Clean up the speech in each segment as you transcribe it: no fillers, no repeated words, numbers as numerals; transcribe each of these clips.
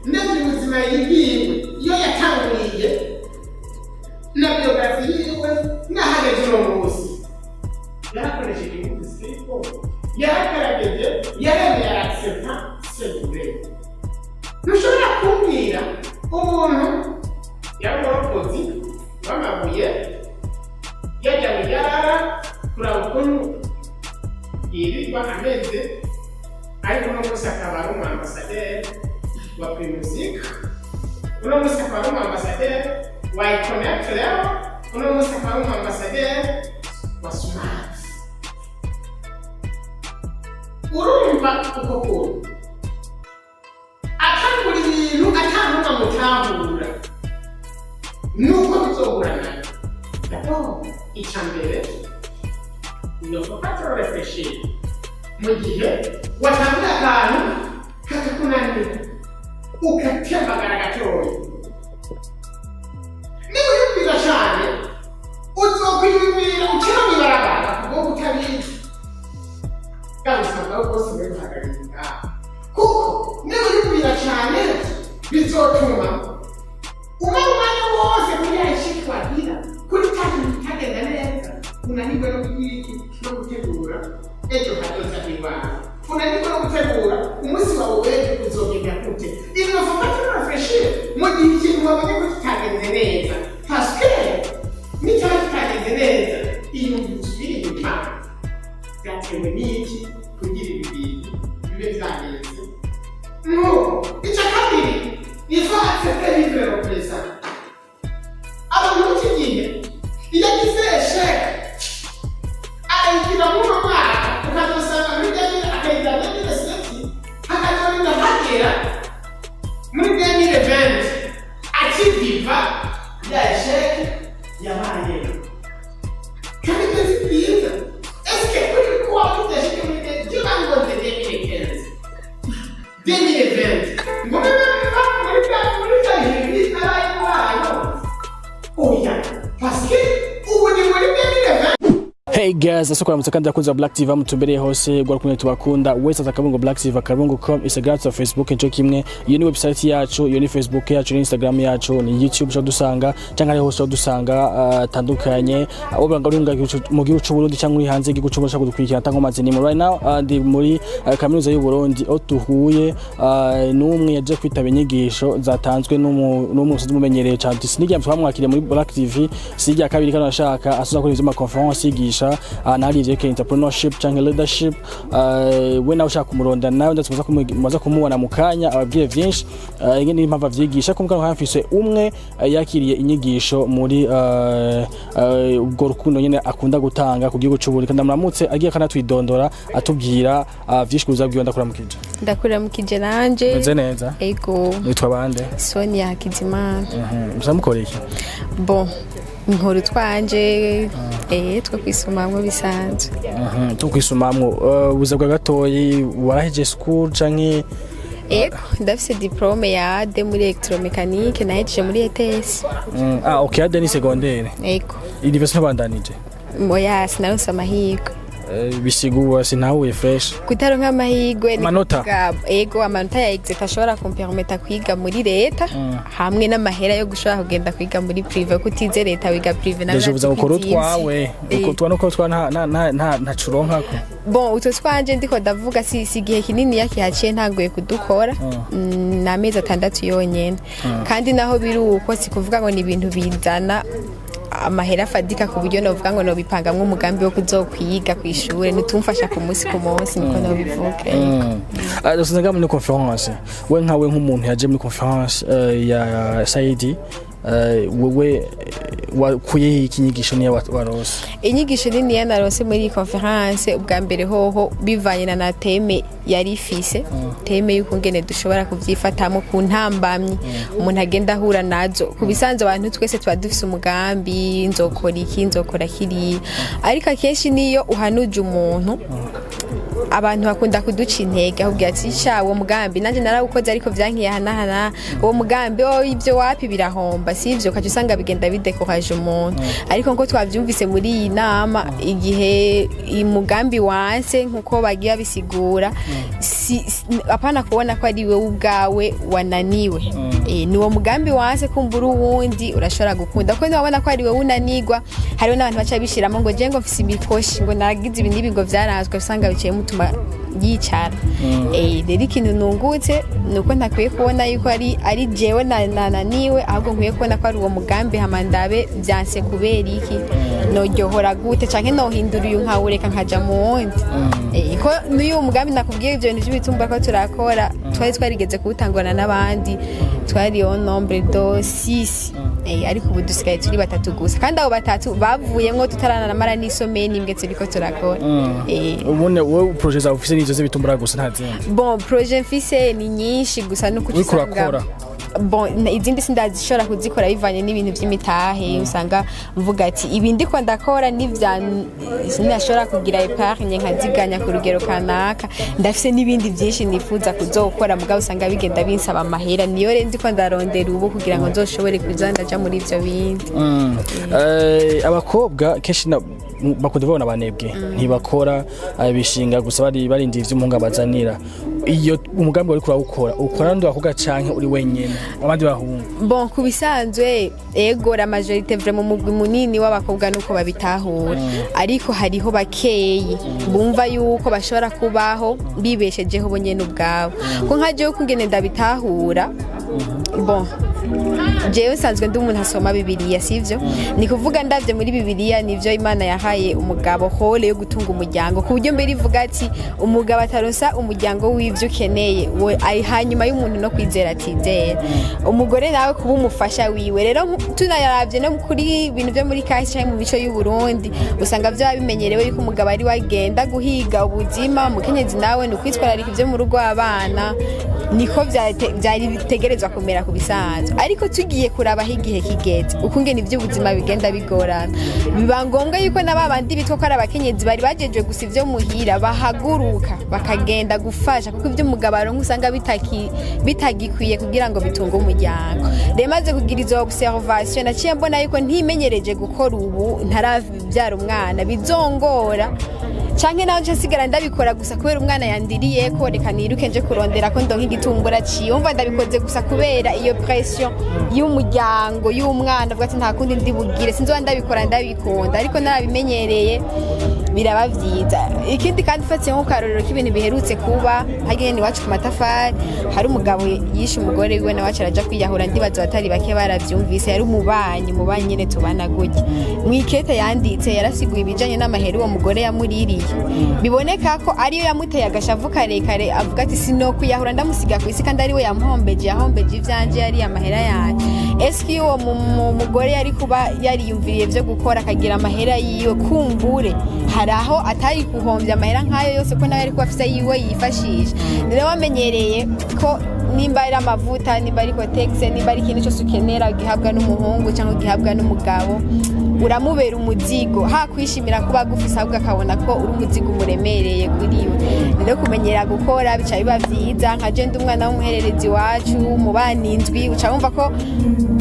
Ndetse ubuzima yigiwe, iyo yatanguriye na biographie yiwe n'ahageze uno munsi, yarakoresheje ingufu ziteye, yaragerageje, yaremeye, araccepta sevure. Ntushobora kumbwira umuntu yari umurokozi w'amabuye, yajya mu yarara kuraba ukuntu yirirwa ameze, ariko uno munsi akaba ari umu ambassadeur wa Primusic, uno munsi akaba ari umu ambassadeur wa Econet rero, uno munsi akaba ari umu ambassadeur wa Smart. Urumva uko kuntu atangura ibintu atanumwe amutahura, nuko bizohura nayo. D'abord, icya mbere, il ne faut pas trop réfléchir. Mu gihe watanguye akantu kakakunanira, ugatembagara gatoya, niba uyumvira cyane, uzokwiyumvira ukina mw'ibarabara kubwo utabizi. Bwa buzima bwawe bwose buri buhagarariye ngaho, kuko niba uyumvira cyane bizotuma umara umwanya wose kuri ya shiki wagira, kuri cya kintu kitagenda neza, unanirwe no kugira iki, no gutegura ejo hazoza iwawe, unanirwe no gutegura umunsi wawe w'ejo uzogenda gute. Il ne faut pas trop réfléchir mu gihe ikintu wabonye ko kitagenze neza, parce que nicyaba kitagenze neza, iyo usubira inyuma, byatewe n'iki kugira ibi bintu bibe byagenze nuko. Icya kabiri, il faut accepter vivre le présent. Abantu b'iki gihe, iyo agize échec, arayigira muri uno mwaka, ukazosanga muri 2000 akayigira 2007, hakazorinda hagera muri 2020 akiviva ya échec yabayeho. Kandi ibyo si byiza. Eske kuri ko wagize échec muri byo bangoze 2015, 2020, ngo mbe muri bya bihe bitarayiwayo? Oya, parce que ubu ni muri 2020. Hey guys, asuko ramutse kandi akunze Black TV mutumbereye hose, gwa kumwe tubakunda wese akaburungu Black TV akaburungu com, Instagram na Facebook nico kimwe. Iyo ni website yacu, iyo ni Facebook yacu, ni Instagram yacu, ni YouTube cyo dusanga cyangwa ari hose dusanga tandukanye abo banga uri mu gihugu cy'u Burundi cyangwa uri hanze y'igihugu cy'u Burundi kudukurikirana tango ni right now. Ndi muri kaminuza y'u Burundi aho duhuye n'umwe yaje kwitaba inyigisho zatanzwe n'umwe usanzwe mumenyereye cyane. Sinigiye twamwakiriye muri Black TV, sijya kabiri kano ashaka asuza kuri izo conference yigisha nari ivyerekeye entrepreneurship canke leadership. We nawe ushaka kumuronda nawe, ndetse muza kumubona mu kanya ababwiye vyinshi ingene n'impamvu avyigisha. Ko mukano hafise umwe yakiriye inyigisho muri ubwo rukundo nyene akunda gutanga ku gihugu c'u Burundi, kandi amuramutse agiye kanatwidondora, atubwira vyinshi kuza bwiwe. Ndakuramukije. Ndakuramukije nanje. Meze neza? Ego. Witwa bande? Sonia Hakizimana. Musa mukora iki? Bon, nkora utwanje two kwisumamwo bisanzwe. Two kwisumamwo. Ubuza bwa gatoyi, waraheje school canke? Ego, ndafise diplôme ya A2 muri électromécanique, nahejeje muri ETS. Ah okay, A2 ni secondaire? Ego. Université bandanije? Oya, sinaronse amahirwe. Bisigura sinahuye fresh. Kutaronka amahirwe ni Amanota? kuvuga, ego, amanota ya exét ashobora kumpermetta kwiga muri leta hamwe n'amahera yo gushobora kugenda kwiga muri privé. Kutize leta wiga privé nawe. Deje ubuza gukora utwawe uko twa nuko twa nta ntacuronkako. Bon, utwo twanje ndiko ndavuga si igihe kinini yakihaciye ntanguye kudukora, ni amezi 6 yonyene. Kandi naho biri uko, si kuvuga ngo ni ibintu bizana amahera afadika ku buryo novuga ngo nobipangamwo umugambi wo kuzokwiga kw'ishure. Nitumfasha ku munsi ku munsi, niko nobivuga. Dusanze ngaha muri conférence. We nkawe nk'umuntu yaje muri conférence ya Saidi, wewe wakuye iki nyigisho niyo warose? Inyigisho niniya narose muri iyi conférence, ubwa mbere hoho bivanye na thème yari ifise, thème y'ukungene dushobora kuvyifatamo ku ntambamyi umuntu agenda ahura nazo. Ku bisanzwe abantu twese tuba dufise umugambi, nzokora iki, nzokora kiriya, ariko akenshi niyo uhanuje umuntu. Abantu bakunda kuduca intege, ahubwo ati: "Sha, uwo mugambi nanjye narawukoze, ariko vyankiye ahanahana uwo mugambi, oh, ibyo wapi, birahomba." Sivyo? Ukaca usanga bigenda bidekoraje umuntu. Ariko nko twavyumvise muri iyi nama, igihe umugambi wanse, nkuko bagiye babisigura, si apana kubona ko ari wewe ubwawe wananiwe. Ni uwo mugambi wanse, kumbura uwundi urashobora gukunda, kuko niwabona ko ari wewe unanigwa. Hariho n'abantu baca bishiramo ngo: "Je ngo mfise imikoshi, ngo naragize ibi n'ibi, ngo vyaranzwe." Usanga biciye mutuma yicara. Rero ikintu nungutse ni uko ntakwiye kubona yuko ari jewe nananiwe, ahubwo nkwiye kubona ko ari uwo mugambi, hama ndabe vyanse kubera iki, noryohora gute, canke nohindura uyu nkawureka nkaja mu wundi. Ko n'uyu mugambi nakubwiye, ivyo bintu vy'ibitumba ko turakora, twari twarigeze kuwutangurana n'abandi, twari au nombre de 6, ariko ubu dusigaye turi batatu gusa, kandi abo batatu bavuyemwo tutaranamara n'isomeni imwe turiko turakora. Ubundi wowe projet zawe ufise nizo z'ibitumbura gusa, nta zindi? Bon, projet mfise ni nyinshi, gusa nuko Uriko urakora? Bon, izindi sindazishobora kuzikora bivanye n'ibintu by'imitahe. Usanga mvuga ati ibi ndiko ndakora nivya sinashobora kugira épargne nkaziganya ku rugero kanaka. Ndafise n'ibindi byinshi nifuza kuzokora, mugabo usanga bigenda binsaba amahera. Niyo rero ndiko ndarondera ubu kugira ngo nzoshobore kuza ndaja muri ivyo bindi. Abakobwa kenshi bakunda kubona abanebwe, ntibakora, bishinga gusa bari barindiye ivyo umuhungu abazanira. Iyo umugambi wariko urawukora, ukora n'undi bakobwa canke uri wenyene, abandi bahungu? Bon, ku bisanzwe, ego, la majorité vraiment, umugwi munini w'abakobwa nuko babitahura, ariko hariho bakeyi bumva yuko bashobora kubaho bibeshejeho bo nyene ubwabo. Ko nka jewe kungene ndabitahura, bon, jewe nsanzwe ndi umuntu asoma Bibiliya, sivyo? Ni kuvuga ndavye muri Bibiliya, nivyo Imana yahaye umugabo rôle yo gutunga umuryango, ku buryo mbere ivuga ati umugabo ataronsa umuryango w'ivyo ukeneye we ari hanyuma y'umuntu no kwizera atizera, umugore nawe kuba umufasha wiwe. Rero tunayaravye no kuri ibintu vyo muri kahise canke mu mico y'u Burundi, usanga vyoba bimenyerewe yuko umugabo ari we agenda guhiga ubuzima, umukenyezi nawe ni ukwitwararika ivyo mu rugo, abana. Niko vyari bitegerezwa kumera ku bisanzwe. Ariko tugiye kuraba aho igihe kigeze, ukungene ivy'ubuzima bigenda bigorana, biba ngombwa yuko na babandi bitwa ko ari abakenyezi bari bajejwe gusa ivyo muhira bahaguruka bakagenda gufasha, kuko ivyo umugabo aronka usanga bitagikwiye kugira ngo bitunge umuryango. Rero maze kugira izo observation, naciye mbona yuko ntimenyereje gukora ubu ntaravyara umwana bizongora, canke naho nce nsigara ndabikora gusa kubera umwana yandiriye ko reka niruke nje kurondera ko ndonka igitumbura ciwe. Umva, ndabikoze gusa kubera iyo pression y'umuryango, y'umwana, avuga ati nta kundi ndi bugire, sinzoba ndabikora ndabikunda, ariko narabimenyereye biraba vyiza. Ikindi kandi, ufatiye nko karorero k'ibintu biherutse kuba harya nyene iwacu ku matafari, hari umugabo yishe umugore wiwe, nawe aca araja kwiyahura. Ndibaza abatari bake baravyumvise. Yari umubanyi nyene tubana gutya. Mw'ikete yanditse yarasiguye ibijanye n'amahera uwo mugore yamuririye, biboneka ko ariyo yamuteye agashavu karekare, avuga ati sinokwiyahura ndamusiga ku isi kandi ariwe yamuhombeje, yahombeje ivyanje, yariye amahera yanje. Eske iyo uwo mugore yari kuba yariyumviriye vyo gukora akagira amahera yiwe, kumbure hari aho atari guhombya amahera nk'ayo yose, ko nawe yari kuba afise yiwe yifashisha. Rero wamenyereye ko nimba ari amavuta, nimba ari Kotex, nimba ari ikintu cyose ukenera gihabwa n'umuhungu cyangwa gihabwa n'umugabo, uramubera umuzigo. Ha kwishimira kuba agufise, ahubwo akabona ko uri umuzigo umuremereye kuri we. Rero kumenyera gukora bica biba vyiza. Nka je ndi umwana w'umuhererezi iwacu mu bana indwi, uca wumva ko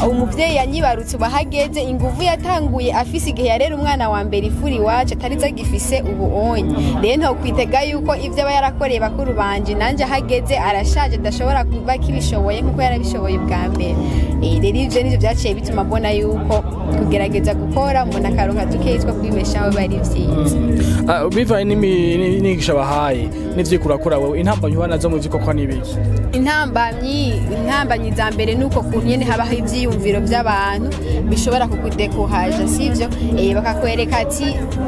umuvyeyi yanyibarutse ubu ahageze, inguvu yatanguye afise igihe yarera umwana wa mbere ifura iwacu atarizo agifise ubu onye. Rero ntokwitega yuko ivyo aba yarakoreye bakuru banje nanje ahageze arashaje adashobora kuba kibishoboye nkuko yarabishoboye ubwa mbere. Rero ivyo nivyo vyaciye bituma mbona yuko kugerageza gukora umuntu akaronka dukeyi two kwibeshaho biba ari vyiza. Bivanye n'inyigisho bahaye n'ivyo uriko urakora wewe, intambamyi uhura nazo mu vy'ukora n'ibiki? Intambamyi za mbere ni uko kuntu nyene habaho ivyiyumviro vy'abantu bishobora kukudekuhaja, sivyo? Bakakwereka ati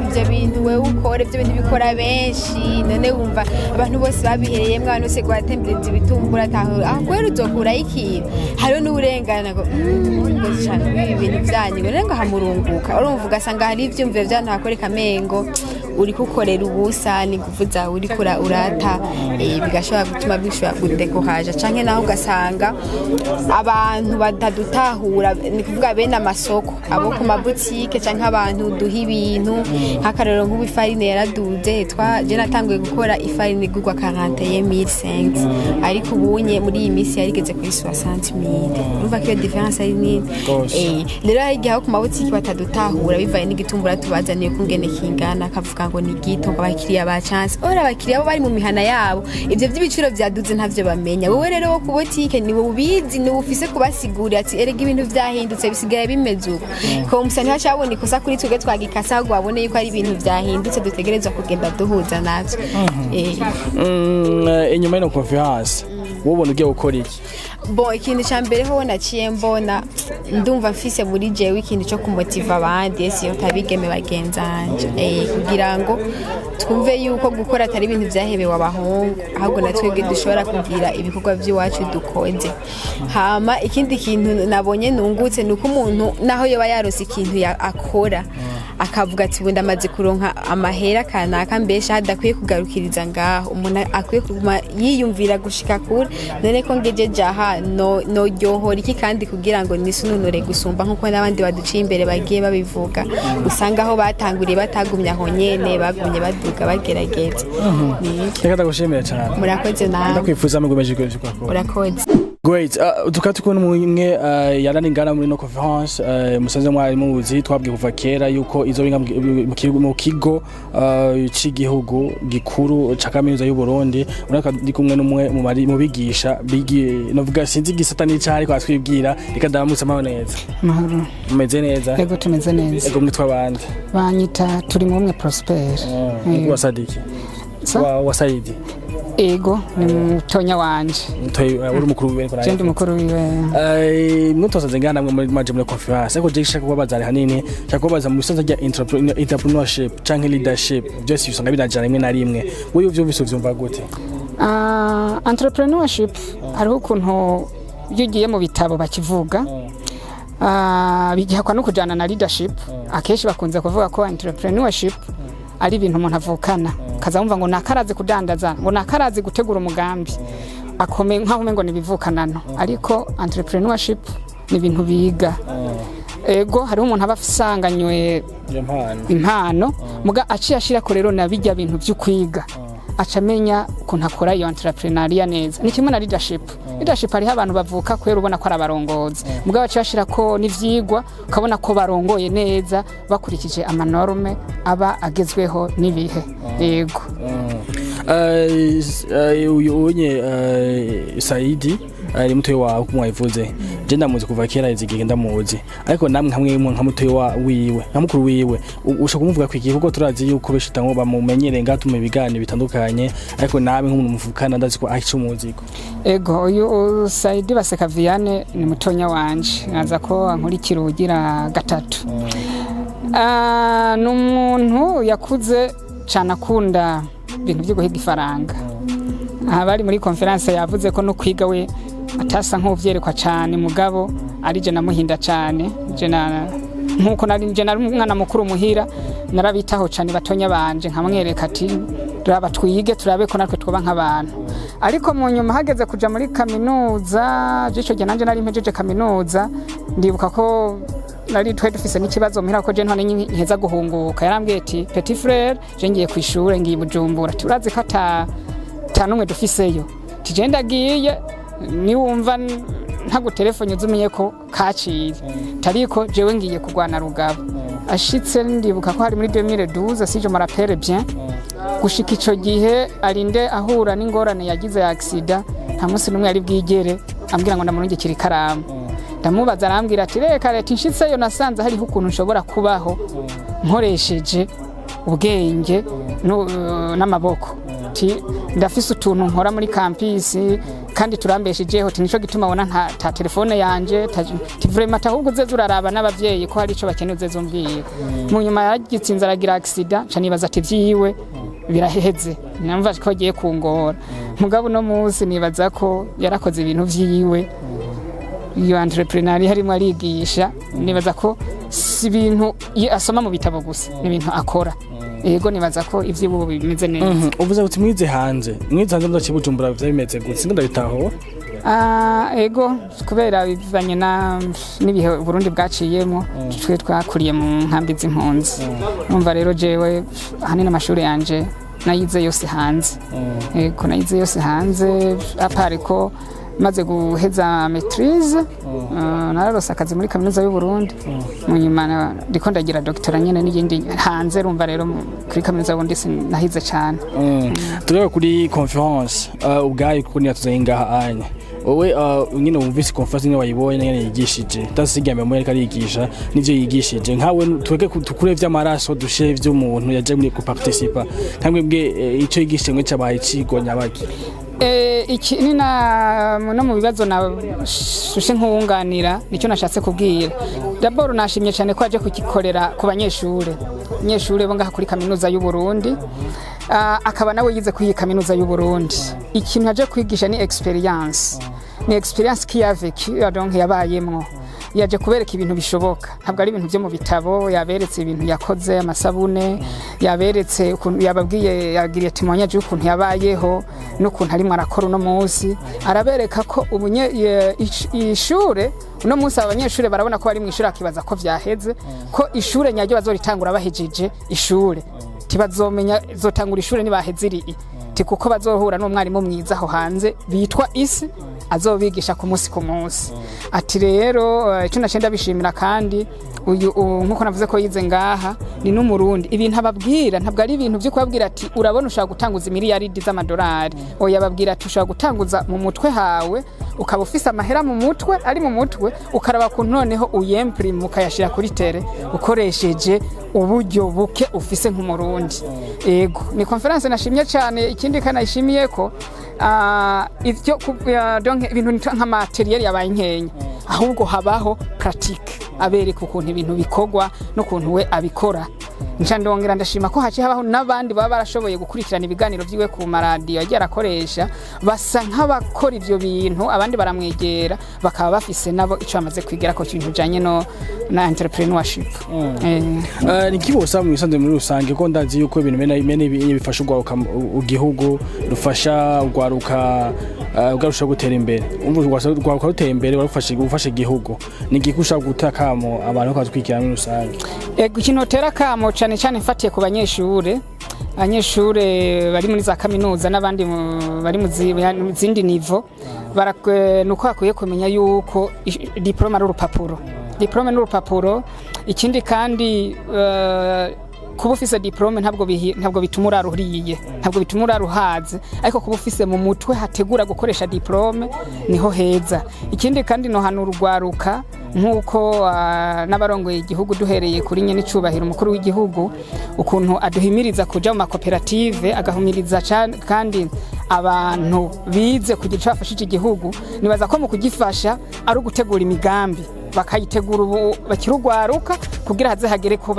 ivyo bintu wewe ukora, ivyo bintu bikora benshi, none wumva abantu bose babihereyemwo, abantu bose guhatembereza ibitumbura ataho aho kwera uzokurayo ikintu. Hariho n'uburengana ngo ngo cane ibi bintu vyanyu ngo rero ngo hamurunguka. Urumva, ugasanga hari ivyiyumviro vy'abantu bakwereka amengo Uriko ukorera ubusa, ni inguvu zawe uriko urata, bigashobora gutuma bishobora kudekohaja, canke naho ugasanga abantu batadutahura, ni kuvuga bene amasoko, abo ku mabutike canke abantu duha ibintu. Nk'akarorero, nk'ubu ifarine yaraduze. Twa je natanguye gukora ifarine igurwa 41 500, ariko ubunye muri iyi minsi yarigeze kuri 60 000. Urumva ko iyo différence ari nini. Gose. Rero hari igihe aho ku mabutiki batadutahura bivaye n'igitumbura tubazaniye kungene kingana, akavuga ngo ni gito, ngo abakiriya ba chance ora abakiriya bo bari mu mihana yabo, ivyo vy'ibiciro vyaduze ntavyo bamenya. Wowe rero wo ku butike ni wowe ubizi, ni wowe ufise kubasigurira ati: "Erega ibintu vyahindutse, bisigaye bimeze uko." Comme ça ntibacabona ikosa kuri twebwe twagikasa, ahubwo babone yuko ari ibintu vyahindutse, dutegerezwa kugenda duhuza navyo. Inyuma y'ino conférence, wowe ubona ugiye gukora iki? Bon, ikintu cya mbere ho naciye mbona, ndumva mfise muri jewe ikintu cyo kumotiva abandi, ese iyo tabigeme bagenzanje, kugira ngo twumve yuko gukora atari ibintu vyahebewe abahungu, ahubwo na twebwe dushobora kugira ibikorwa by'iwacu dukoze. Hama ikindi kintu nabonye nungutse ni uko umuntu naho yoba yarose ikintu akora, akavuga ati: "Ubu ndamaze kuronka amahera kanaka", mbesha hadakwiye kugarukiriza ngaho. Umuntu akwiye kuguma yiyumvira gushika kure: none ko ngejeje aha, no noryohora iki kandi kugira ngo nisununure gusumba? Nkuko n'abandi baduciye imbere bagiye babivuga, usanga aho batanguriye batagumye aho nyene, bagumye baduga, bagerageza. Ni Reka ndagushimire cyane. Murakoze nawe. Ndakwifuza amahirwe menshi kuri ibyo. Urakoze. Great. Tukaba turi kumwe n'umwe yarari ngana muri no conférence, musanze mwari muzi, twabwiye kuva kera yuko izo binga mu kigo c'igihugu gikuru ca kaminuza y'u Burundi. Uraka ndi kumwe n'umwe mu bari mu bigisha bigi, novuga sinzi igisata n'icari, ariko atwibwira. Reka ndamutse. Amahoro neza? Amahoro. Mumeze neza? Ego, tumeze neza. Ego, mwitwa bande? Banyita turi mu umwe Prosper. Mukuru wa Sadiki? Sa? Wa Saidi? Ego, ni mutonya wanje. Mutoyi, uri mukuru wiwe? Je ndi mukuru wiwe. Mwe twasanze ngana mwe muri maje muri conférence, ariko je shaka kubabaza ari hanini, shaka kubabaza mu bisanzwe rya entrepreneurship canke leadership, byose usanga binajana rimwe na rimwe. Wewe ivyo vyose uvyumva gute? Entrepreneurship, hariho ukuntu iyo ugiye mu bitabo bakivuga, bigihakwa no kujana na leadership. Akenshi bakunze kuvuga ko entrepreneurship ari ibintu umuntu avukana, kaza wumva ngo nakarazi kudandaza, ngo nakarazi gutegura umugambi akomeye, nkaho umengo ni ibivukanano. Ariko entrepreneurship ni ibintu biga. Ego, hariho umuntu aba asanganywe iyo mpano, impano, muga aciye ashirako rero na bijya bintu byo kwiga, aca amenya ukuntu akora iyo entrepreneuriat neza. Ni kimwe na leadership. Leadership, hariho abantu bavuka kubera ubona ko ari abarongozi, mugabo baciye bashirako n'ivyigwa, ukabona ko barongoye neza bakurikije ama normes aba agezweho n'ibihe. Yego. Uyu unye Saidi ari mutoyi wawe uko mwabivuze. Je ndamuzi kuva kera, izigihe ndamuzi, ariko namwe hamwe nka mutoyi wa wiwe, nka mukuru wiwe, ushobora kumuvuga kwiki? Kuko turazi yuko benshi tango bamumenyereye ngaha mu biganiro bitandukanye, ariko nawe nk'umuntu muvukana, ndazi ko ahica umuziko. Ego, uyu Saidi Baseka Viane ni mutonya wanje, nkaza ko ankurikira ubugira gatatu. Ni umuntu yakuze cyane akunda ibintu byo guhiga ifaranga. Aha bari muri conférence yavuze ko no kwiga we atasa nk'uvyerekwa cyane, mugabo ari je namuhinda cyane. Je na nkuko nari je nari umwana mukuru muhira, narabitaho cyane batonya banje, nkamwereka ati: "Raba twige, turabe ko natwe twoba nk'abantu." Ariko mu nyuma hageze kuja muri kaminuza, je ico gihe nanje nari mpejeje kaminuza, ndibuka ko nari twari dufise n'ikibazo muhira ko je ntone nkeza guhunguka. Yarambwiye ati: "Petit frère, je ngiye kw'ishure, ngiye i Bujumbura, turazi ko ata numwe dufiseyo, tije ndagiye, niwumva ntagutelefone uze umenye ko kaciye, tariko jewe ngiye kurwana rugabo." Ashitse, ndibuka ko hari muri 2012, si je me rappelle bien. Gushika ico gihe arinde ahura n'ingorane yagize ya accident, nta munsi n'umwe yari bwigere ambwira ngo ndamurungikira ikaramu. Ndamubaza, arambwira ati: "Reka leta, nshitseyo nasanze hariho ukuntu nshobora kubaho nkoresheje ubwenge n'amaboko, ti ndafise utuntu nkora muri campus kandi turambeshejeho, ti nico gituma ubona nta ta telefone yanje ti vraiment, ahubwo uzeze uraraba n'abavyeyi ko hari ico bakeneye uzeze umbwira." Mu nyuma yaragitsinze aragira accident, nca nibaza ati vyiwe biraheze, numva ko agiye kungora. Mugabo uno munsi nibaza ko yarakoze ibintu vyiwe, iyo entrepreneur harimo arigisha. Nibaza ko si ibintu asoma mu bitabo gusa, ni ibintu akora. Yego, nibaza ko ivy'ubu bimeze neza. Uvuze uti mwize hanze, mwize hanze mudaciye Bujumbura, vyari bimeze gute? Sinzi, ndabitaho. Ah, ego, kubera bivanye na n'ibihe Burundi bwaciyemo, twe twakuriye mu nkambi z'impunzi. Umva rero, jewe ahanini amashuri yanje nayize yose hanze. Ego, nayize yose hanze, à part ko maze guheza maîtrise, nararose akazi muri Kaminuza y'u Burundi. Mu nyuma ndiko ndagira doctorat nyene n'iyindi hanze. Rumva rero kuri Kaminuza y'u Burundi sinahize cane. Turebe kuri conférence ubwayo, kuko niyo tuzanye ngaha anya. Wowe nyine wumvise conférence nyine, wayibonye nyine yigishije, ndasigaye mu ariko arigisha n'ivyo yigishije, nkawe tweke tukure vy'amaraso, dushe vy'umuntu yaje muri kuparticipa, nkamwe bwe ico yigishije mwe cabaye icigwa nyabaki? Iki ni na no mu bibazo na shushe nk'uwunganira, nicyo nashatse kubwira. D'abord nashimye cyane ko aje kugikorera ku banyeshure bo ngaha kuri Kaminuza y'u Burundi. Akaba nawe yize kuri iyi Kaminuza y'u Burundi. Ikintu aje kwigisha ni expérience, ni expérience qui a vécu, donc yabayemwo. Yaje kubereka ibintu bishoboka, ntabwo ari ibintu byo mu bitabo. Yaberetse ibintu yakoze, amasabune, yaberetse ukuntu, yababwiye, yagiriye témoignage y'ukuntu yabayeho n'ukuntu arimo arakora uno munsi. Arabereka ko ishure uno munsi, abanyeshure barabona ko bari mu ishure akibaza ko vyaheze, ko ishure nyaryo bazoritangura bahejeje ishure, tibazomenya zotangura ishure nibaheze iri ti, kuko bazohura n'umwarimu mwiza aho hanze bitwa isi, azobigisha ku munsi ku munsi. Ati rero icyo naciye ndabishimira kandi uyu nkuko navuze ko yize ngaha, ni n'Umurundi. Ibintu ababwira ntabwo ari ibintu byo kubabwira ati urabona ushobora gutanguza imiliyaridi z'amadolari. Oya, ababwira ati ushobora gutanguza mu mutwe hawe, ukaba ufise amahera mu mutwe, ari mu mutwe, ukaraba kuntu noneho uyemprime ukayashira kuri terre ukoresheje uburyo buke ufise nk'Umurundi. Ego, ni conférence nashimye cyane. Ikindi kandi nayishimiye ko ivyo donc ibintu nka matériel yabaye nkenya, ahubwo habaho pratique, abereka ukuntu ibintu bikorwa n'ukuntu we abikora. Nca ndongera ndashima ko haciye habaho n'abandi baba barashoboye gukurikirana ibiganiro vyiwe ku maradiyo yagiye arakoresha, basa nk'abakora ivyo bintu, abandi baramwegera, bakaba bafise nabo ico bamaze kwigira ko kintu bijanye no na entrepreneurship. Ni iki wosaba mu bisanzwe muri rusange, ko ndazi yuko ibintu bene ibi bifasha urwaruka igihugu, rufasha urwaruka bwarushaho gutera imbere? Umva, urwaruka ruteye imbere warufasha gufasha igihugu. Ni iki ushaka gutera akamo abantu bakatwikira muri rusange? Ego, ikintu tera akamo cane cane mfatiye ku banyeshure, abanyeshure bari muri za kaminuza n'abandi bari mu zindi niveau, nuko bakwiye kumenya yuko diplôme ari urupapuro, diplôme ni urupapuro. Ikindi kandi, kuba ufise diplôme ntabwo bituma urara uriye, ntabwo bituma urara uhaze, ariko kuba ufise mu mutwe hategura gukoresha diplôme niho heza. Ikindi kandi, nohanura urwaruka nk'uko n'abarongoye igihugu, duhereye kuri nyene icubahiro umukuru w'igihugu, ukuntu aduhimiriza kuja mu makoperative, agahimiriza kandi abantu bize kugira ico bafashije igihugu. Nibaza ko mu kugifasha ari ugutegura imigambi, bakayitegura ubu bakiri urwaruka, kugira haze hagere ko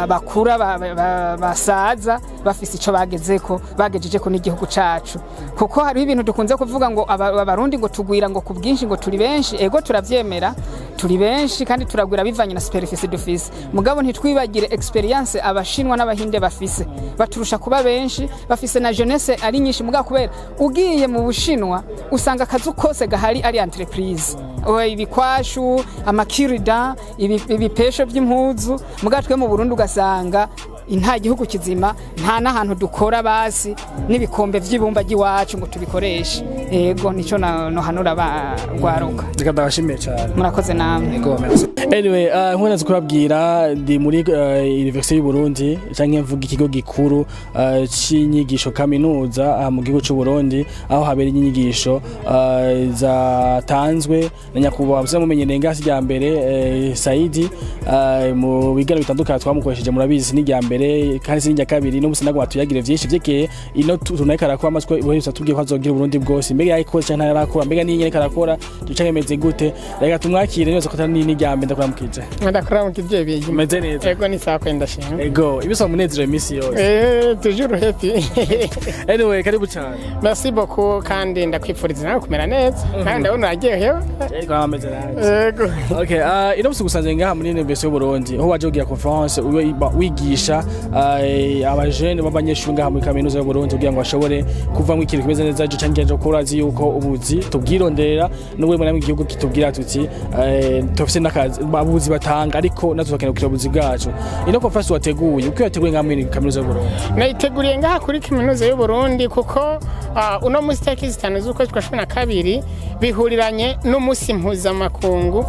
bakura basaza bafise ico bagezeko, bagejejeko n'igihugu cacu. Kuko hariho ibintu dukunze kuvuga ngo Abarundi ngo tugwira ngo ku bwinshi, ngo turi benshi. Ego, turavyemera, turi benshi kandi turagwira bivanye na superficie dufise, mugabo ntitwibagire expérience Abashinwa n'Abahinde bafise. Baturusha kuba benshi, bafise na jeunesse ari nyinshi, mugabo kubera ugiye mu Bushinwa usanga akazu kose gahari ari entreprise. Oya, ibikwashu, amakirida, ibipesho by'impuzu. Mugabo twe mu Burundi ugasanga nta gihugu kizima, nta n'ahantu dukora basi n'ibikombe vy'ibumba ry'iwacu ngo tubikoreshe. Ego, nico nohanura bagwaruka. Reka ndabashimiye cyane. Murakoze namwe. Ego, merci. Anyway, nkuko nazi kubabwira, ndi muri Université y'u Burundi, canke mvuga ikigo gikuru c'inyigisho kaminuza mu gihugu c'u Burundi, aho habera inyigisho zatanzwe na nyakubahwa musa mumenyereye ngasi rya mbere Saidi, mu biganiro bitandukanye twamukoresheje. Murabizi, ni rya mbere kandi si n'irya kabiri. No musi nagwa tuyagire vyinshi vyekeye ino tunariko arakora amatwi uherutse atubwiye ko azogira Uburundi bwose. Mbega yayikoze canke ntarakora? Mbega niyo ariko arakora canke bimeze gute? Reka tumwakire neza ko atari n'irya mbere. Ndakuramukije. Ndakora mu kivyeyi bigi. Umeze neza? Ego, ni sawa, kwenda shima. Ego, ibisaba umunezero iminsi yose. Toujours happy. Anyway, karibu cyane. Merci beaucoup, kandi ndakwifuriza nawe kumera neza. Kandi ndabona uraryohewe. Ariko ameze neza. Ego. Okay, ino musi gusanze ngaha muri Université y'u Burundi, aho waje kugira conférence wigisha. Abajene b'abanyeshuri ngaha muri kaminuza y'u Burundi kugira ngo bashobore kuvamwo ikintu kimeze neza ejo canke ejo, kuko urazi yuko ubuzi tubwirondera n'ubwo rimwe na rimwe igihugu kitubwira tuti tufise n'akazi, abuzi batanga, ariko natwe tugakenera kugira ubuzi bwacu. Ino conference wateguye, uko yateguye ngaha muri kaminuza y'u Burundi? Nayiteguriye ngaha kuri kaminuza y'u Burundi kuko uno munsi tariki 5 z'ukwezi kwa 12 bihuriranye n'umunsi mpuzamakungu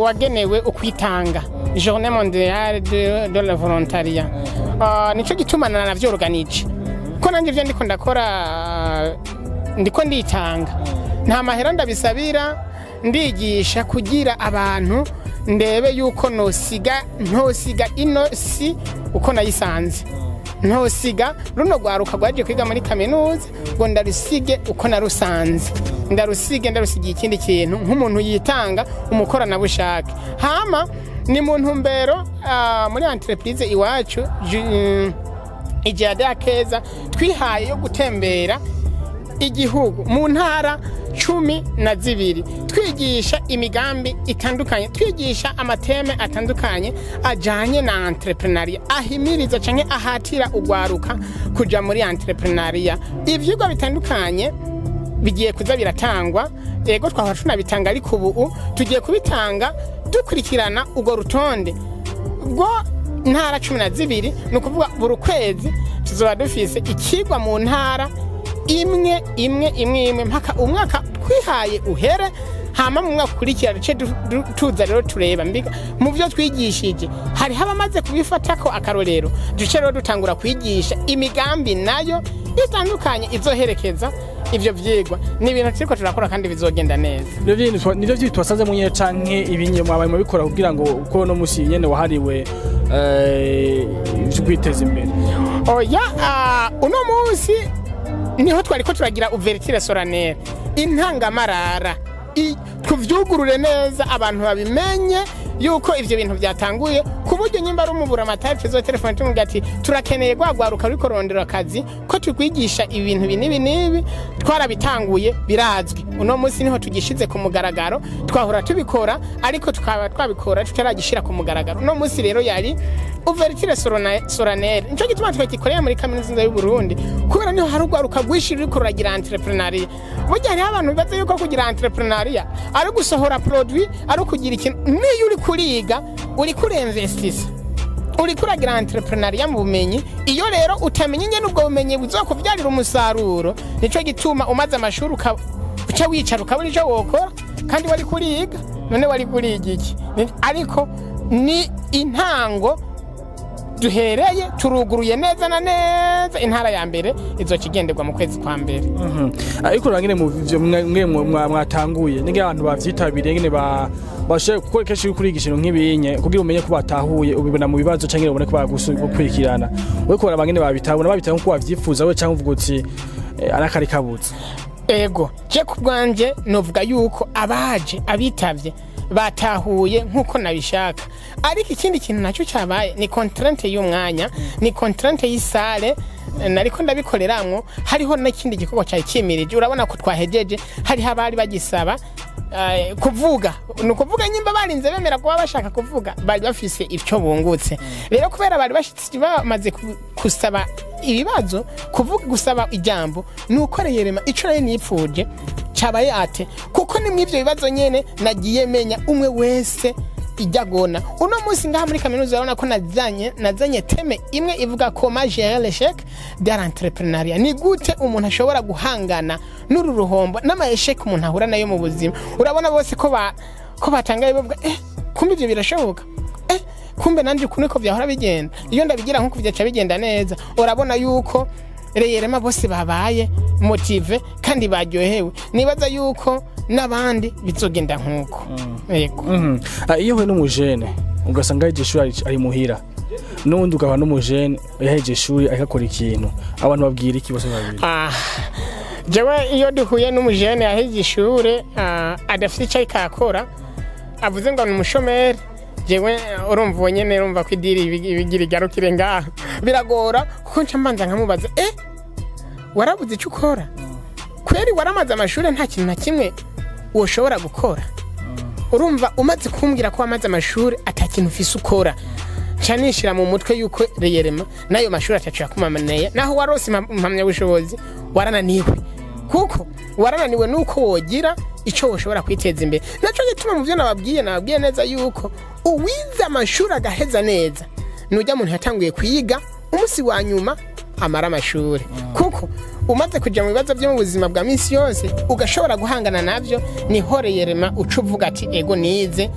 wagenewe ukwitanga, Journée mondiale de la volontariat. Nico gituma nanavyorganije ko nanjye ivyo ndiko ndakora, ndiko nditanga, nta mahera ndabisabira, ndigisha kugira abantu ndebe yuko nosiga ntosiga ino si uko nayisanze, ntosiga runo rwaruka rwaje kwiga muri kaminuza ngo ndarusige uko narusanze, ndarusige ndarusigiye ikindi kintu nk'umuntu yitanga, umukoranabushake. Hama ni mu ntumbero muri entreprise iwacu ijade keza twihaye yo gutembera igihugu mu ntara 12, twigisha imigambi itandukanye, twigisha ama thèmes atandukanye ajanye na entrepreneuriat, ahimiriza canke ahatira ugwaruka kuja muri entrepreneuriat. Ivyigwa bitandukanye bigiye kuza biratangwa. Ego, twahora tunabitanga, ariko ubu tugiye kubitanga dukurikirana urwo rutonde rwo ntara 12. Ni ukuvuga buri kwezi tuzoba dufise ikigwa mu ntara imwe imwe imwe imwe mpaka umwaka twihaye uhere. Hama mu mwaka ukurikira duce tuza rero tureba mbiga mu byo twigishije hariho abamaze kubifatako akarorero, duce rero dutangura kwigisha imigambi nayo itandukanye izoherekeza ivyo vyigwa. Ni ibintu turiko turakora kandi bizogenda neza. Nivyo bintu twasanze mu nyene canke ibinye mwabaye mubikora kugira ngo uko no musi nyene wahariwe ivyo kwiteza imbere? Oya, uno munsi niho twariko turagira ouverture solennelle, intangamarara, tuvyugurure neza abantu babimenye yuko ivyo bintu byatanguye, ku buryo nyimba ari umubura amatari tuzo telefone tumubwira ati turakeneye gwagwaruka ruriko rondera akazi ko tukwigisha ibintu ibi n'ibi n'ibi. Twarabitanguye, birazwi. Uno munsi niho tugishize ku mugaragaro. Twahora tubikora, ariko tukaba twabikora tutaragishira ku mugaragaro. Uno munsi rero yari ouverture solennelle. Nico gituma twagikoreye muri kaminuza y'u Burundi, kubera niho hari urwaruka rwinshi ruriko ruragira entrepreneuriat. Burya hariho abantu bibaza yuko kugira entrepreneuriat ari gusohora produit, ari ukugira ikintu. Niyo uri kuriga, uri kurinvestisa, uriko uragira entrepreneuriat mu bumenyi. Iyo rero utamenya ingene ubwo bumenyi buzokuvyarira umusaruro, nico gituma umaze amashuri uca wicara ukabura ico wokora kandi wari kuriga. None wari kuriga iki? Ariko ni intango duhereye, turuguruye neza na neza. Intara ya mbere izoca igenderwa mu kwezi kwa mbere. Ariko urangene mu vyo mwe mwatanguye ninge abantu bavyitabiriye, ngene ba bashe, kuko kenshi uri kurigisha ibintu nk'ibinye kugira umenye ko batahuye ubibona mu bibazo canke ubone ko bagukurikirana. Wewe kubara bangene babitabona, babitaye nkuko wavyifuza we, canke uvuga uti arakari kabuze? Ego, je ku bwanje novuga yuko abaje, abitavye batahuye nk'uko nabishaka, ariko ikindi kintu nacyo cyabaye ni contrainte y'umwanya, ni contrainte y'i salle nariko ndabikoreramwo. Hariho n'ikindi gikorwa cyari kimirije, urabona ko twahejeje, hariho abari bagisaba kuvuga. Ni ukuvuga nyimba barinze bemera kuba bashaka kuvuga, bari bafise icyo bungutse. Rero kubera bari bashitse bamaze gusaba ibibazo, kuvuga, gusaba ijambo, ni uko reyerema ico nari nipfuje cabaye ate, kuko ni mw'ivyo bibazo nyene nagiye menya umwe wese ijya agona. Uno munsi ngaha muri kaminuza urabona ko nazanye thème imwe ivuga comment gérer l'échec de l'entrepreneuriat, ni gute umuntu ashobora guhangana n'uru ruhombo n'ama échecs umuntu ahura nayo mu buzima. Urabona bose ko batangaye, bavuga kumbe ivyo birashoboka, kumbe nanje uku niko vyahora bigenda, iyo ndabigira nkuko vyaca bigenda neza. Urabona yuko reyerema bose babaye motivés kandi baryohewe. Nibaza yuko n'abandi bizogenda nkuko, yego. Iyo uhuye n'umujene ugasanga yahejeje ishuri ari muhira, n'uwundi ugahura n'umujene yahejeje ishuri ariko akora ikintu, abantu babwira iki bose babiri? Jewe iyo duhuye n'umujene yahejeje ishure, adafite icyo ariko arakora, avuze ngo ni umushomeri, jewe urumva uwo nyene, urumva ko idiri ibigira igarukire ngaho biragora, kuko nca mbanza nkamubaza: warabuze icyo ukora kweri? Waramaze amashuri nta kintu na kimwe woshobora gukora? Urumva umaze kumbwira ko wamaze amashuri ata kintu ufise ukora. Nca nishira mu mutwe yuko réellement n'ayo mashuri atatu yakumamaniye, naho warose impamyabushobozi, warananiwe, kuko warananiwe nuko wogira icyo woshobora kwiteza imbere. Nacyo gituma mu byo nababwiye neza yuko uwize amashuri agaheza neza nujya muntu yatanguye kwiga umunsi wa nyuma amara amashuri, kuko umaze kujya mu bibazo byo mu buzima bwa minsi yose ugashobora guhangana nabyo, niho réellement uca uvuga ati: "Ego, nize,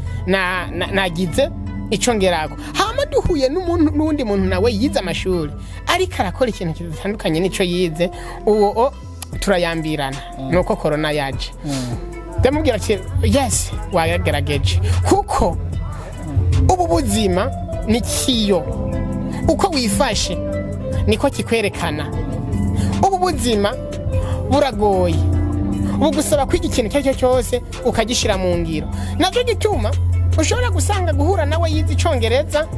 nagize icyo ngerako." Hama duhuye n'umuntu, n'uwundi muntu nawe yize amashuri ariko arakora ikintu gitandukanye n'icyo yize, uwo turayambirana. Nuko korona yaje, ndamubwira ati: "Yes, wagerageje," kuko ubu buzima ni kiyo, uko wifashe niko kikwerekana. Ubu buzima buragoye, bugusaba kwiga ikintu icyo ari cyo cyose ukagishyira mu ngiro. Nacyo gituma ushobora gusanga guhura nawe yize Icyongereza,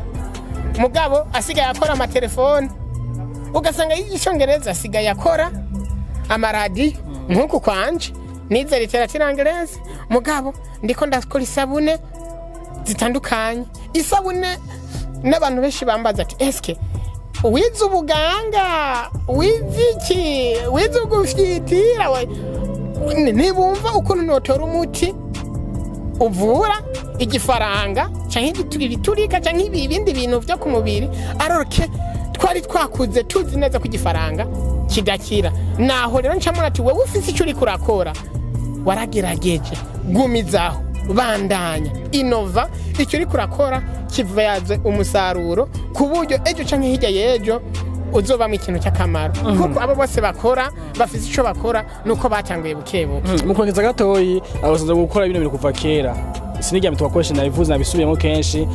mugabo asigaye akora amatelefone, ugasanga yize Icyongereza asigaye akora amaradiyo. Nk'uku kwanje nize littérature anglaise, mugabo ndiko ndakora isabune zitandukanye. Isabune n'abantu benshi bambaza ati: "Eske wize ubuganga, wize iki, wize ugufyitira?" Ntibumva ukuntu notora umuti uvura igifaranga canke ibiturika canke ibindi bintu vyo ku mubiri, aroroke twari twakuze tuzi neza ko igifaranga kidakira. Naho rero ncamura ati: "Wewe ufise icyo uriko urakora, waragerageje, gumizaho, bandanya inova, icyo uriko urakora kivayaze umusaruro, ku buryo ejo canke hirya y'ejo uzobamwo ikintu cy'akamaro," kuko abo bose bakora bafise ico bakora nuko batanguye buke buke. Mu kongeza gatoyi, abasanzwe gukora bino bintu kuva kera, sinigya tubakoresha, nabivuze nabisubiyemo kenshi.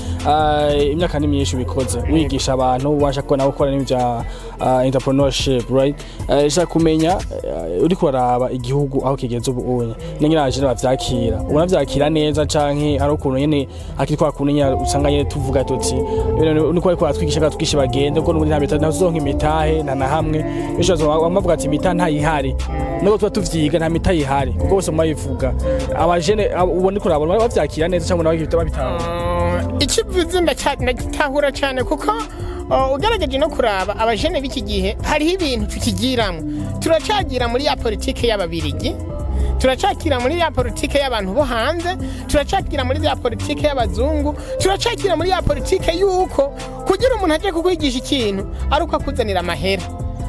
Imyaka ni myinshi ubikoze, wigisha abantu, ubasha kubona gukora n'ibya entrepreneurship, right? Shaka kumenya, uriko uraraba igihugu aho kigeze ubu unye n'ingene abajene bavyakira, ubona vyakira neza canke hari ukuntu nyene hakiri kwa kuntu nyene usanga nyene tuvuga tuti ibintu niko ariko baratwigisha, batwigisha bagende, kuko n'ubundi nta mitahe, ntazonka imitahe nta na hamwe. Benshi bavuga ati imitahe ntayihari, nubwo tuba tuvyiga nta mitahe ihari, kuko bose mubayivuga. Abajene ubona uriko urabona bavyakira neza cyangwa ubona babitahura? Ikivuze ndagitahura cyane, kuko ugerageje no kuraba abajene b'iki gihe, hariho ibintu tukigiramo, turacagira muri ya politike y'Ababirigi, turacakira muri ya politike y'abantu bo hanze, turacakira muri ya politike y'abazungu, turacakira muri ya politike y'uko kugira umuntu aje kukwigisha ikintu ari uko akuzanira amahera,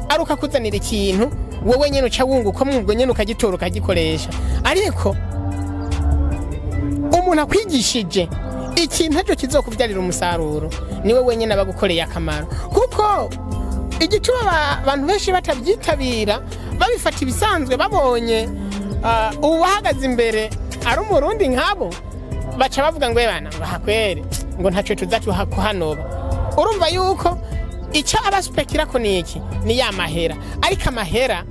ari uko akuzanira ikintu wowe nyene uca wunguka mwubwo nyene ukagitora ukagikoresha. Ariko umuntu akwigishije ikintu ejo kizokubyarira umusaruro, niwe wenyine aba agukoreye akamaro, kuko igituma abantu benshi batabyitabira, babifata ibisanzwe, babonye uwahagaze imbere ari Umurundi nk'abo, baca bavuga ngo: "Ebana," ngo hakwere, ngo ntacyo tuza kuhanoba. Urumva yuko icyo abasupekira ko ni iki? Ni ya mahera. Ariko amahera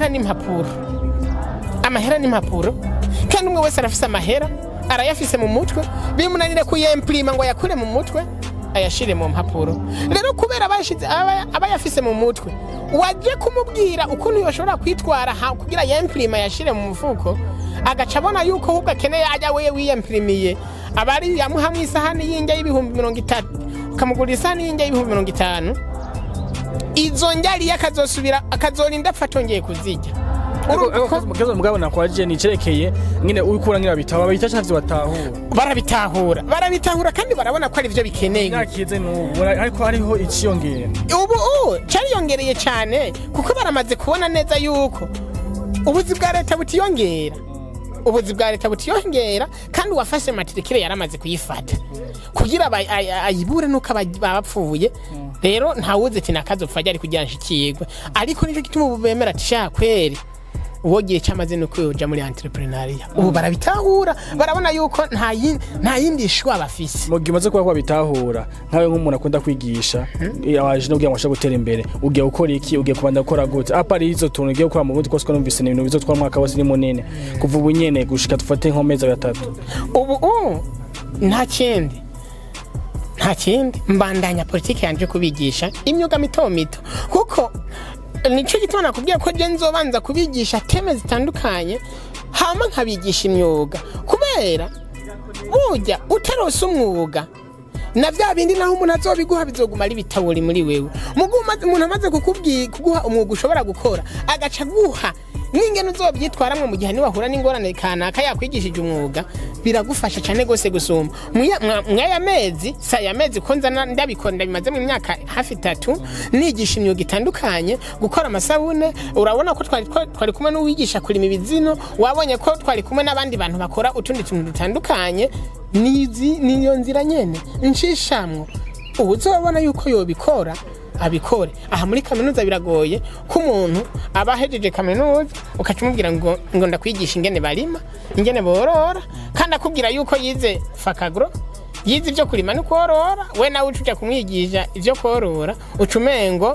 ni impapuro, amahera ni impapuro, kandi umwe wese arafise amahera, arayafise mu mutwe, bimunanire kuyempirima ngo ayakure mu mutwe ayashire mu mpapuro. Rero kubera bashize aba ayafise mu mutwe, waje kumubwira ukuntu yoshobora kwitwara kugira yempirima ayashire mu mufuko, agaca abona yuko ahubwo akeneye ajya we wiyempirimiye, aba ari yamuhamwe isahani y'indya y'ibihumbi 30, ukamugurira isahani y'indya y'ibihumbi 50, izo ndya ariyo akazosubira akazorinda apfa atongeye kuzirya. Urumva ko Kazo mugabo nakwaje nicerekeye nyine uriko uranyira bitaba babita canke ivyo batahura? Barabitahura, barabitahura kandi barabona ko ari byo bikenewe. Imyaka iheze n'ubu ariko hariho iciyongera? Ubu cariyongereye cyane, kuko baramaze kubona neza yuko ubuzi bwa leta butiyongera, ubuzi bwa leta butiyongera, kandi uwafashe matricule yaramaze kuyifata, kugira ayibure nuko aba bapfuye. Rero ntawuzi ati nakazopfa ryari kugira nshikirwe. Ariko nicyo gituma ubu bemera ati: "Sha kweri, uwo gihe cyamaze no kuja muri entrepreneuriat." Ubu barabitahura, barabona yuko nta yindi shwa bafise. Mu gihe umaze kuba wabitahura, nkawe nk'umuntu akunda kwigisha abaje no kugira ngo ashobore gutera imbere, ugiye gukora iki? Ugiye kubanza gukora gute à part izo tuntu ugiye gukora mu Burundi kose? Ko numvise ni ibintu bizotwara umwaka wose, ni munini, kuva ubu nyene gushika dufate nko mezi 3. Ubu nta kindi, mbandanya politiki yanje kubigisha imyuga mito mito, kuko nicyo gituma nakubwiye ko je nzobanza kubigisha thèmes zitandukanye, hama nkabigisha imyuga, kubera burya utarose umwuga. Na vya bindi naho umuntu azobiguha, bizoguma ari bitaburi muri wewe. Mugu umuntu amaze kukubwira, kuguha umwuga ushobora gukora, agaca aguha n'ingene uzobyitwaramwo mu gihe niwahura n'ingorane kanaka yakwigishije umwuga, biragufasha cyane gose gusumba. Mwaya mezi, si aya mezi ko nzana ndabikora, ndabimazemo imyaka hafi 3 nigisha imyuga itandukanye, gukora amasabune. Urabona ko twari kumwe n'uwigisha kurima ibizino, wabonye ko twari kumwe n'abandi bantu bakora utundi tuntu dutandukanye. Nizi niyo nzira nyene nshishamwo. Ubu uzobona yuko yobikora, abikore. Aha muri kaminuza biragoye ko umuntu aba ahejeje kaminuza ukaca umubwira ngo ndakwigisha ingene barima, ingene borora, kandi akubwira yuko yize fac agro, yize ibyo kurima no korora. We nawe uca uja kumwigisha ibyo korora, uca umengo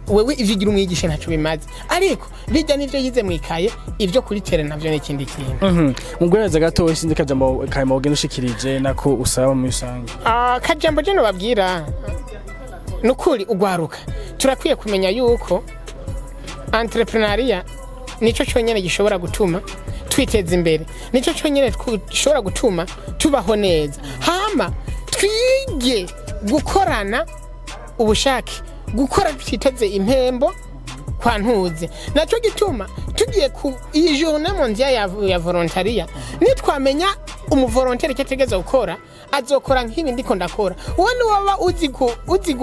wewe ivyo ugira umwigisha ntaco bimaze. Ariko bijya n'ivyo yize mwikaye, ibyo kuri terrain navyo ni ikindi kintu. Mu guhereza gato, sinzi kajambo kayima ugenda ushikirije nako usaba muri rusange. Ah, kajambo je nobabwira nukuri, ugwaruka turakwiye kumenya yuko entrepreneuriat nico cyonyine gishobora gutuma twiteza imbere, nico cyonyine gishobora gutuma tubaho neza. Hama twige gukorana ubushake, gukora twiteze impembo kwa ntuze. Nacyo gituma tugiye ku iyi journée mondiale ya volontariat, nitwamenya umuvolontaire icyo ategereza gukora, azokora nk'ibi ndiko ndakora. Wowe niwaba uzi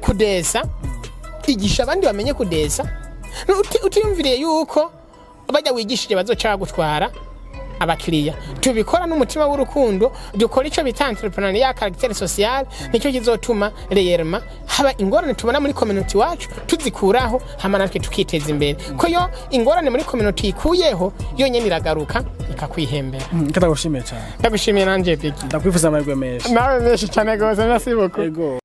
kudesa, igisha abandi bamenye kudesa. Utiyumviriye yuko bajya wigishije bazoca bagutwara abakiriya. Tubikora n'umutima w'urukundo, dukora icyo bita entrepreneuriat caractère social. Nicyo kizotuma réellement haba ingorane tubona muri community wacu tuzikuraho, hama natwe tukiteza imbere, ko yo ingorane muri community ikuyeho yonyene iragaruka ikakwihembera. Katagushimiye cyane. Ndagushimiye nanje, Bigi. Ndakwifuza amahirwe menshi. Nawe menshi cyane gose, merci beaucoup. Ego.